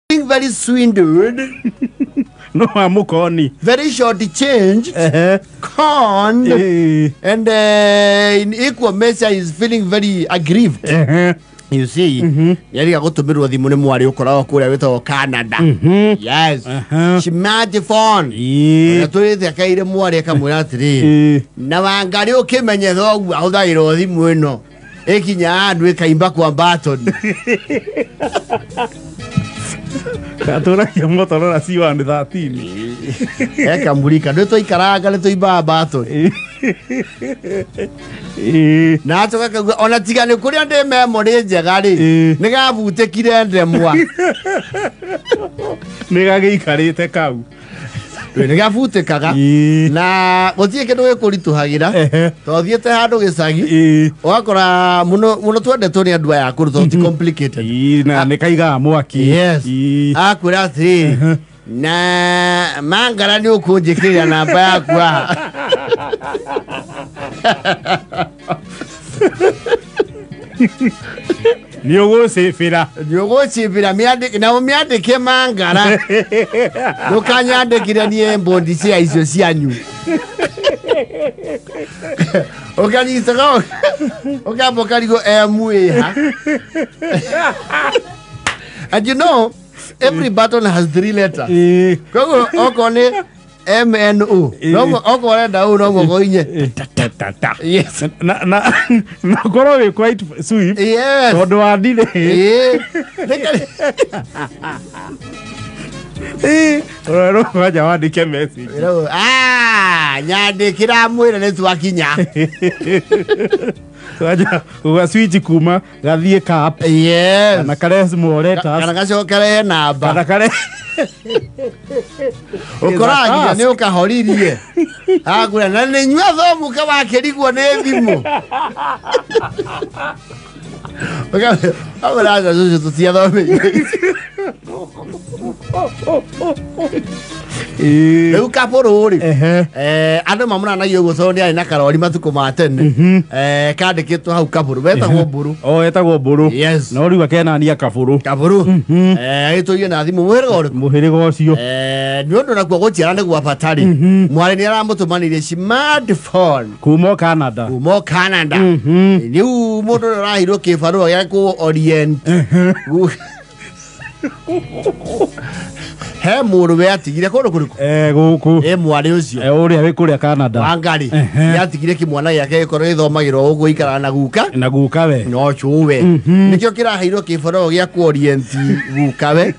Very swindled, no amukoni very short changed, conned, and in equal measure is feeling very aggrieved. You see, yariga gutumirwo thimu ni mwari ukoragwo kuria witagwo Canada. Yes. Smartphone. Ĩĩ. Turite akaire mwari akamwira atiriri, na Wangari ukimenye thoguo ahuthagirwo thimu ino ikinya handu ikaimba kwa button. Gatũragia Motorola C113. Ekamurika nĩ tũikaranga nĩ tũimbaga button. Na acoka akauga ona tiga nĩ kũrĩa ndĩ memory njega rĩ, nĩ gabutĩkire ndemwa. Nĩ gagĩikarĩte kau. Nĩ gabutĩkaga. Na gũtirĩ kĩndũ gĩkũritũhagĩra, tondũ thiĩte handũ gĩcagi, ũgakora mũno mũno twendetwo nĩ andũ aya akũrũ tondũ ti complicated. Ĩĩ, na nĩ kaigaga mwaki. Yes. Akwĩra atĩrĩrĩ, na Mangara nĩ ũkũnjĩkĩrĩra namba yaku haha. Nĩ ũgũcĩbĩra. Nĩ ũgũcibĩra na ũmĩandĩke Mangara, ndũkanyandĩkire niĩ mbondi cia icio cianyu. Ũkanyitaga ũkamba ũkarigwo ĩha. And you know every button has three letters. Koguo okorwo nĩ MNO, no okorwo ũrenda ũũ no mũhaka ũinye. Ta, ta, ta. Yes. Na ũkorwo wĩ quite swift, tondũ wa ndirĩ. Ũrerwo kwanja wandĩke message. Wĩragwo, "Ah, nyandĩkĩra mwĩre nĩ twakinya." Kwanja ũga switch kuma gathiĩ cap, kana kare small letters, kana gacokere namba, kana kare ũkoraga nginya nĩ ũkahoririe akwĩra na nĩ inyuĩ athomuka wakĩrigwo nĩ thimũ. Akwĩra aca cũcũ tũtiathomeire. Rĩu kabũrũ rĩ, andũ mamũranagia ũguo tondũ nĩ arĩ na karori matukũ ma tene, kandĩkĩtwo hau kabũrũ betagwo mbũrũ. O etagwo mbũrũ. Yes. No rĩu akenania kabũrũ. Kabũrũ agĩtũire na thimũ mũhĩrĩga ũrĩkũ? Mũhĩrĩga ũcio. Nĩ ũndũ nakuo gũciara nĩ gwa bata rĩ, mwarĩ nĩ aramũtũmanĩire smartphone kuma o Canada. Kuma o Canada. Rĩu mũndũ ũrĩa ũraheirwo kĩbarũa gĩa kũ orient he mũrũwe atigire kũndũ kũrĩkũ? Gũkũ. Ĩ mwarĩ ũcio. Ũrĩa wĩ kũrĩa Canada. Wangari nĩ atigire kĩmwana gĩake gĩkorwo gĩthomagĩrwo gũkũ ikaraga na guka. Na guka we. No cũwe nĩkĩo kĩraheirwo kĩbarũa gĩa kũ orient gukawe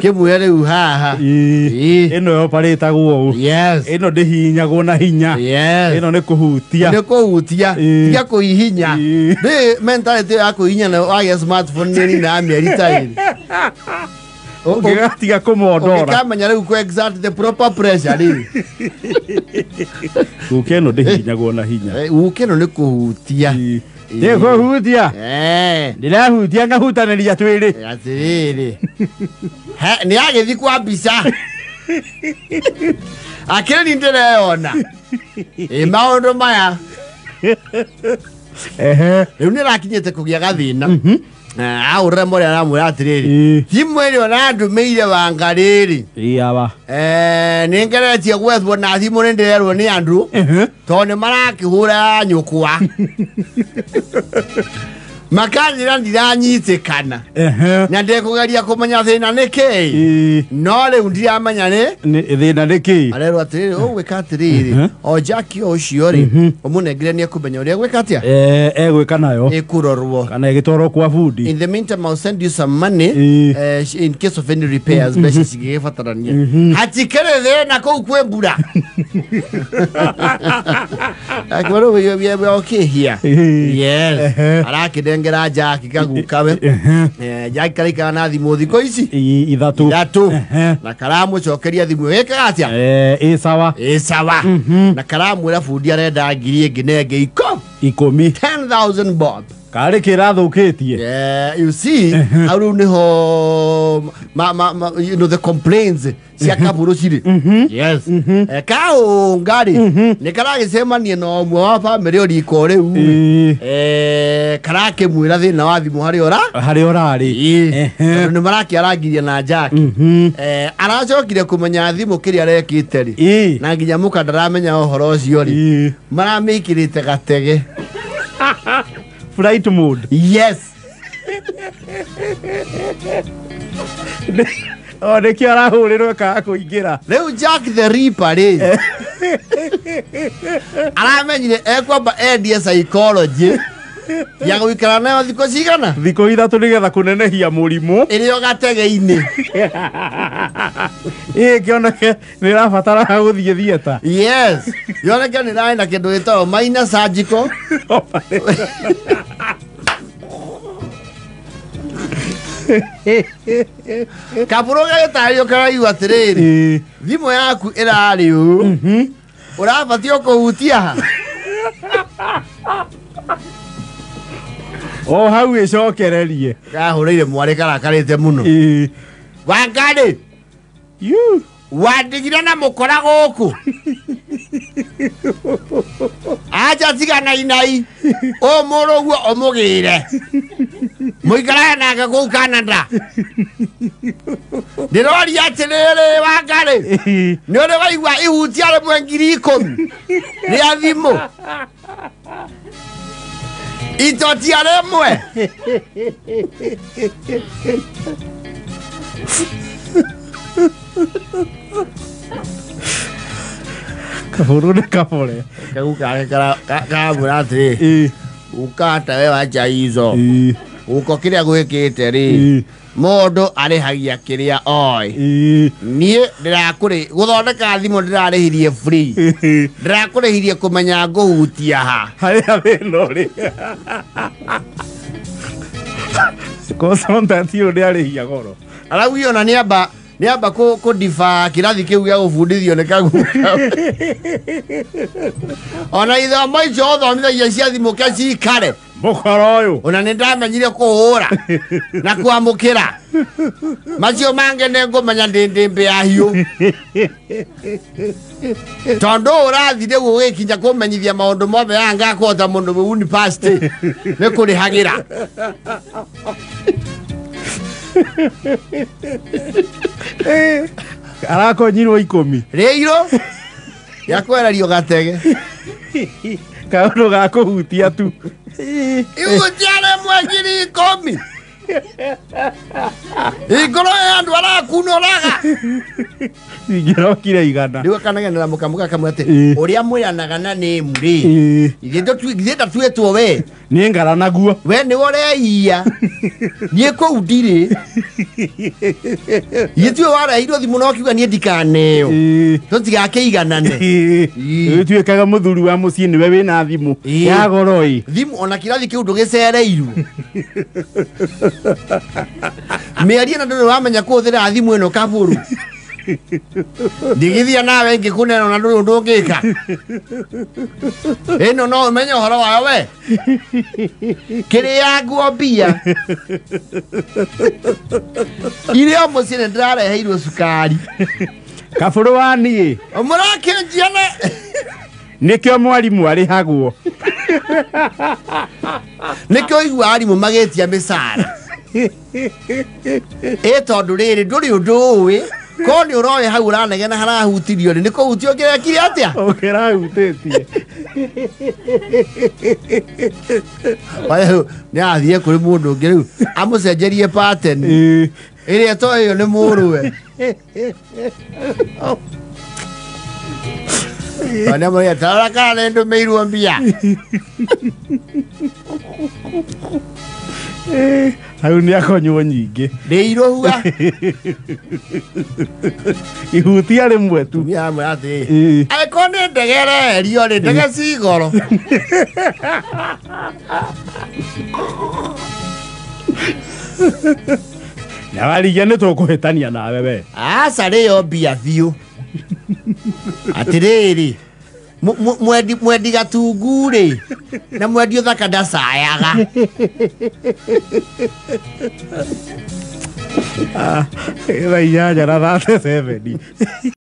kĩmwĩre rĩu haha. Ĩno yoparĩtagwo ũũ. Ĩno ndĩhihinyagwo na hinya. Ĩno nĩ kũhutia. Nĩ kũhutia. Tiga kũhihinya. Nĩ mentality ya kũhihinya na wagĩa smartphone nĩ nina ya mĩeri ta ĩrĩ. Ũngĩgatiga kũmondora. Ũngĩkamenya rĩu kũ exert the proper pressure rĩ. Guka ĩno ndĩhihinyagwo na hinya. Guka ĩno nĩ kũhutia. Nĩ kũhutia. Ndĩrahutia ngahutanĩria twĩrĩ. Atĩrĩrĩ. Nĩ agĩthiĩ kwa mbica. Akĩrĩ ni ndĩreyona. Ĩ maũndũ maya. Rĩu nĩ arakinyĩte kũgĩa gathĩna. Ahũrĩra mwarĩ aramwĩra atĩrĩrĩ, thimũ ĩrĩa ũrandũmĩire Wangarĩ rĩ, Ĩĩ awa. Nĩ ngeretie gwethwo na thimũ nĩ ndĩrerwo nĩ andũ tondũ nĩ marakĩhũra nyũkwa makanjĩra ndiranyitĩkana, na ndĩkũgeria kũmenya thĩna nĩ kĩĩ, no rĩu ndiramenya nĩ Thĩna nĩ kĩĩ. Arerwo atĩrĩrĩ, ũgwĩka atĩrĩrĩ, o Jackie o ũcio rĩ, ũmũnengere nĩ ekũmenya ũrĩa gwĩka atĩa. Egwĩka nayo. Ĩkũrorwo. Kana ĩgĩtwarwo kwa bundi. In the meantime, I'll send you some money in case of any repairs, mbeca cingĩgĩbatarania. Hatikĩrĩ thĩna kũu kwĩ mbura. Akĩmwĩra, we are okay here. Yes. Arakĩnengera Jackie kagukawe. Jackie karaikara na thimũ thikũ ici Ithatũ. ithatũ, na karamũcokeria thimũ ĩkaga atĩa? Ĩ sawa. Ĩ sawa. Na karamwĩra bundi arenda ngiri ĩngĩ na ĩngĩ 10. 10,000 bob. Karĩ kĩrathũkĩtie. Yeah, you see, hau rĩu nĩho you know, the complaints cia kabũrũ cirĩ. Yes. Kaũnga rĩ nĩ karagĩcemania na ũmwe wa bamĩrĩ ũriko rĩu. Karakĩmwĩra thĩna wa thimũ harĩa ũra Harĩa ũrarĩ. Tondũ nĩ marakĩarangiria na Jack. Aracokire kũmenya thimũ kĩrĩa arekĩte rĩ na nginya mũka ndaramenya ũhoro ũcio rĩ, maramĩkĩrĩte gatege. Flight mode. Yes. O nĩkĩo arahũrĩrwo ĩkaga kũingĩra. Rĩu Jack the Ripper rĩ aramenyire ekwamba endie psychology ya gũikara nayo thikũ cigana? Thikũ 3 nĩgetha kũnenehia mũrimũ. Ĩrĩ o gatege-inĩ. Kĩoneke nĩ ĩrabatara gũthiĩ theatre. Yes. Yoneke nĩ ĩrarĩ na kĩndũ gĩtagwo minor surgical. Kabũrũ gagĩtarĩrio karaigua atĩrĩrĩ, thimũ yaku ĩrarĩ ũũ, ũrabatiĩ kũhutia ha? O hau ĩcokererie. Kahũrĩire mwarĩ karakarĩte mũno. Wangarĩ wandigire na mũkora gũkũ. Acha tiga inai ũmũrũguo ũmũgĩre mũikarage nake kũu Canada. Ndĩroria atĩrĩrĩ Wangarĩ, nĩ ũrĩ waigua ihutia rĩmwe 10,000 rĩa thimũ? Itotia rĩmwe. Kabũrũ nĩ kabore. Kagu karamwĩra atĩrĩ, ukata we wacha hizo uko kĩrĩa gwĩkĩte rĩ, mũndũ arĩhagia kĩrĩa oĩ. Niĩ ndĩrakũrĩ gũthondeka thimũ ndĩrarĩhirie free, ndĩrakũrĩhirie kũmenya ngũhutia ha harĩa thĩna ũrĩ. Consultant ũyũ nĩarĩhia goro. Araugire ona nĩamba kũdiba kĩrathi kĩu gĩa gũbundithio nĩ kaguka. Ona ithomo icio ũthomithagia cia thimũ ke cikare. Mũkora ũyũ. Ona nĩ ndamenyire kũhũra na kwamũkĩra. Macio mangĩ nĩ ngũmenya ndĩ ndĩmbĩ ya hiũ. Tondũ ũrathi rĩu ũgĩkinya kũmenyithia maũndũ mothe aya ngakũhota mũndũ wĩ university nĩ kũrĩhagĩra. Arakonyirwo 10. Rĩirũ ya kwererio gatege. Kaũndũ ga kũhutia tu. Ihutia rĩmwe 10,000. Igoro ya andũ arakunoraga. Ingĩrokire 100. Rĩu akanagenera mũkamuka kamwe atĩ ũrĩa mwĩranaga na nĩmu rĩ, ithuĩ ndatuĩtwo we. Niĩ ngara naguo. We nĩwe ũreia. Niĩ kũu ndirĩ. Ithuĩ wareheirwo thimũ na ũkiuga niĩ ndikaneo. Tũtigakĩiganane. Ĩtuĩkaga mũthuri wa mũciĩ nĩwe wĩna thimũ ya goro ĩ. Thimũ ona kĩrathi kĩu ndũgĩcereirwo. Mĩario na ndũrĩ wamenya kũhũthĩra thimũ ĩno kabũrũ. Ndigithia nawe ngĩkũnena na ndũrĩ ũndũ ũngĩka. Ĩno no ũmenye ũhoro wayo we. Kĩrĩa nguo mbia. Irio mũciĩ nĩ ndĩrareheirwo cukari. Kabũrũ wa niĩ. Mũrakĩnjia na Nĩkĩo mwarimũ arĩhagwo. Nĩkĩo igua arimũ magĩtia mĩcara. Ĩ tondũ rĩrĩ ndũrĩ ũndũ ũĩ. Ko nĩ ũroĩ hau ũranegena harahutirio rĩ, nĩ kũhutio kĩrekire atĩa? Ũkĩrahutĩtie. Rĩu nĩ athiĩ kũrĩ mũndũ ũngĩ rĩu amũcenjerie pattern ĩrĩa to ĩyo nĩ mũrũwe. Nĩ amũrĩa tarora kana nĩ ndũmĩirwo mbia. Hau nĩ akonywo nyingĩ. Ndĩirũhua. Ihutia rĩmwe tu. Tumia amwe atĩ angĩkorwo nĩ ndege ĩreherio rĩ, ndege ci goro. Na warigia nĩ tũkũhĩtania nawe we. Aca rĩo mbia biũ. Atĩrĩrĩ, Mwendi gatungu rĩ na mwendi ũthaka ndacayaga. Thaa 8 na 37.